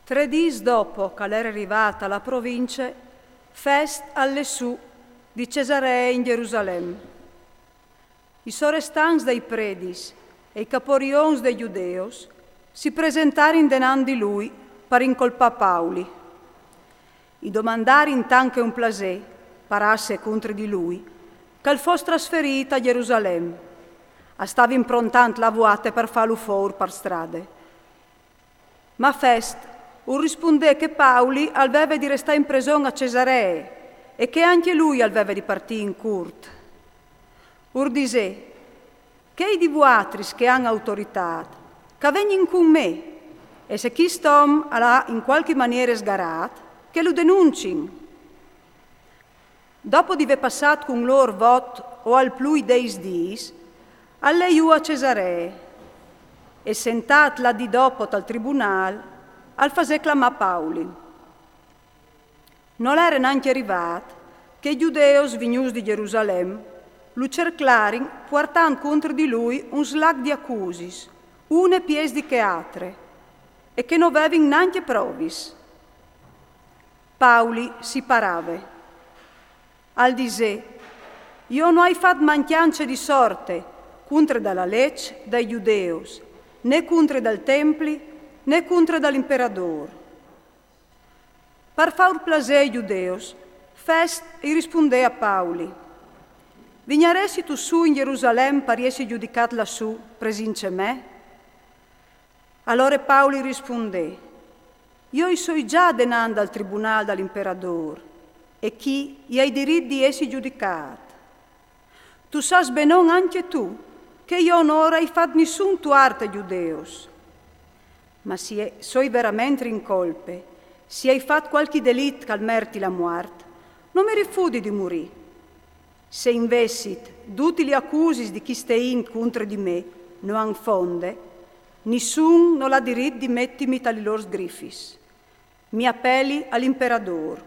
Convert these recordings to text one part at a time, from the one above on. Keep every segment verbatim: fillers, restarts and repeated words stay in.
Tre dîs dopo che al jere rivât a la provincie, Fest al lè sù di Cesaree in Jerusalem. I sorestants dai predis e i caporions dai judeus si presentarin denant di lui par incolpâ Pauli. I domandarin tant che un plasê, par asse cuntri di lui, che al fos trasferît a Jerusalem. A stavin prontant la vuate par fâlu fôr par strade. Ma Fest ur rispundè che Pauli al veve di restâ in preson a Cesaree e che ancje lui al veve di partî in curt. Ur disè: Chei di vuatris che a àn autoritât, che a vegnin cun me, e se chist om al à in cualchi maniere sgarât, che lu denuncin. Dopo di vê passât cun lôr vot o al plui dîs dîs, al lè jù a Cesaree, e sentât là di dopo tal tribunâl, al fasè clamâ Pauli. Nol jere nancje rivât che i judeus vignûts di Jerusalem lu cerclarin puartant cuntri di lui un slac di acusis, une piês di chê altre, e che no vevin nancje provis. Pauli si parave. Al disè: Jo no ai fat mancjance di sorte cuntre da la leç dai judeus, né cuntre dal templi, né cuntre dal imperadôr. Par fâur plasê ai judeus, Fest i rispundè a Pauli: Vignaressistu sù in Jerusalem par jessi judicât lassù, presince me? Alore Pauli i rispundè: Jo i soi za denant dal tribunâl dal imperadôr, e chi i ai dirit di jessi judicât. Tu sâs benon ancje tu che jo no ur ai fat nissun tuart ai judeus. Ma se i soi verementri in colpe, se i ai fat cualchi delit che al merti la muart, no mi rifudi di murî. Se invezit dutis lis acusis di cheste int cuntre di me no àn fonde, nissun nol à dirit di metimi ta lis lôr sgrifis. Mi apeli al imperadôr.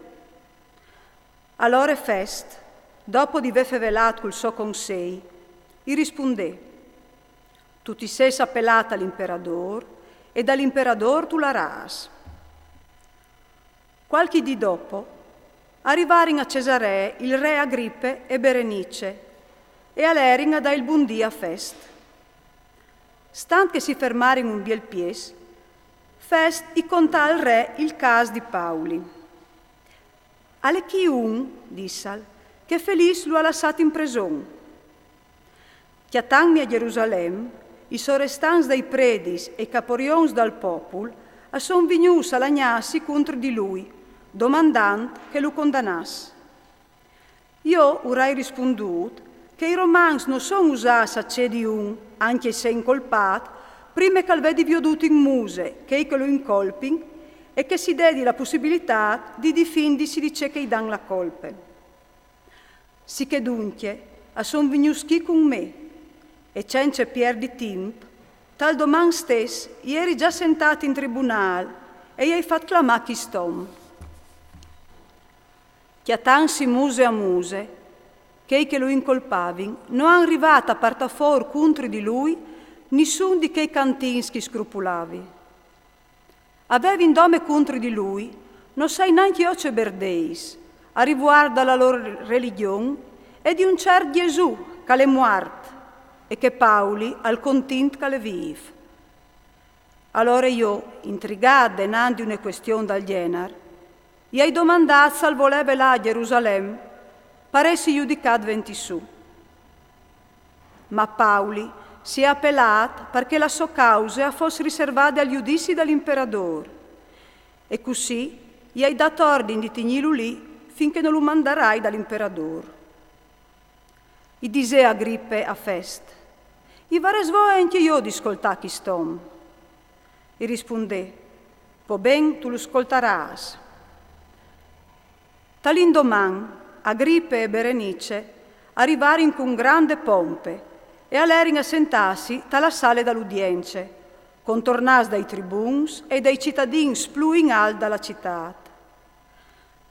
Alore Fest, dopo di vê fevelât cul so consei, i rispundè: Tu ti sês apelât al imperadôr, e dal imperadôr tu larâs. Cualchi dì dopo, a rivarin a Cesaree il re Agripe e Berenice, e a lerin a dâi il bundì a Fest. Stant che si fermarin un biel piês, Fest i contà al re il câs di Pauli. Al è chi un, dissal, che Felîs lu à lassât in preson. Cjatantmi a Jerusalem, i sorestants dai predis e i caporions dal popul a son vignûts a lagnâsi cuntri di lui, domandant che lu condanàs. Jo ur ai rispundût che i romans no son usâts a cedi un, ancje se incolpât, prime che al vedi viodût in muse chei che lu incolpin e che si dedi la pussibilitât di difindisi di ce che i dan la colpe. Sichè duncje a son vignûts chi cun me, e cence pierdi timp, tal doman stes i jeri za sentât in tribunâl e i ai fat clamâ chist om. Cjatantsi muse a muse, chei che lu incolpavin no àn rivât a puartâ fûr cuntri di lui nissun di chei cantins ch'i scrupulavi. A vevin dome cuntri di lui, no sai nancje jo ce berdeis, a rivuart da la lôr religjon e di un ciert Jesù che al è muart e che Pauli al contint che al è vîf. Alore jo, intrigât denant di une cuestion dal gjenar, i ai domandât se al voleve lâ a Jerusalem par jessi judicât ventî sù. Ma Pauli si è apelât par che la sô cause a fos riservade al judizi dal imperadôr, e cussì i ai dât ordin di tignîlu li fin che no lu mandarai dal imperadôr. I disè Agripe a Fest: I varès voie ancje jo di scoltâ chist om. I rispundè: Po ben, tu lu scoltarâs. Tal indoman, Agripe e Berenice a rivarin cun grande pompe e a lerin a sentâsi ta la sale da la udience, contornâts dai tribuns e dai citadins plui in alt da la citât.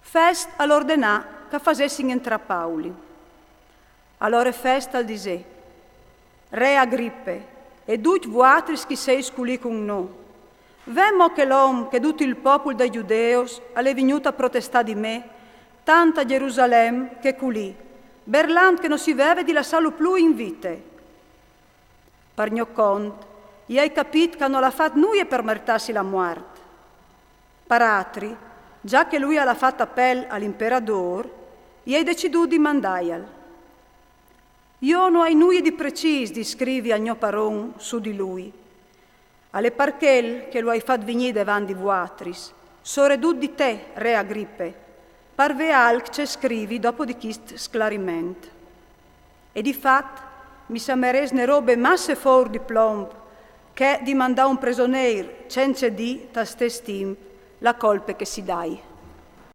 Fest al ordenà che a fasessin jentrâ Pauli. Alore Fest al disè: Re Agripe, e ducj vuatris ch'i seis culì cun nô, Vè mo chel om che dut il popul dai Judeos al è vignût a protestâ di me, tant a Jerusalem che culì, berlant che no si veve di lassâlu plui in vite. Par gno cont, i ai capît che no al à fat nuie par meritâsi la muart. Par altri, za che lui al à fat apel al imperadôr, i ai decidût di mandâial. Jo no ai nuie di precîs di scrivi al gno paron su di lui. Al è par chel che lu ai fat vignî devant di vuatris, soredut di te, re Agripe, par vê alc ce scrivi dopo di chist sclariment. E di fat, mi samerès ne robe masse four di plomp che di mandâ un presonêr cence dî tal stes timp la colpe che si dai.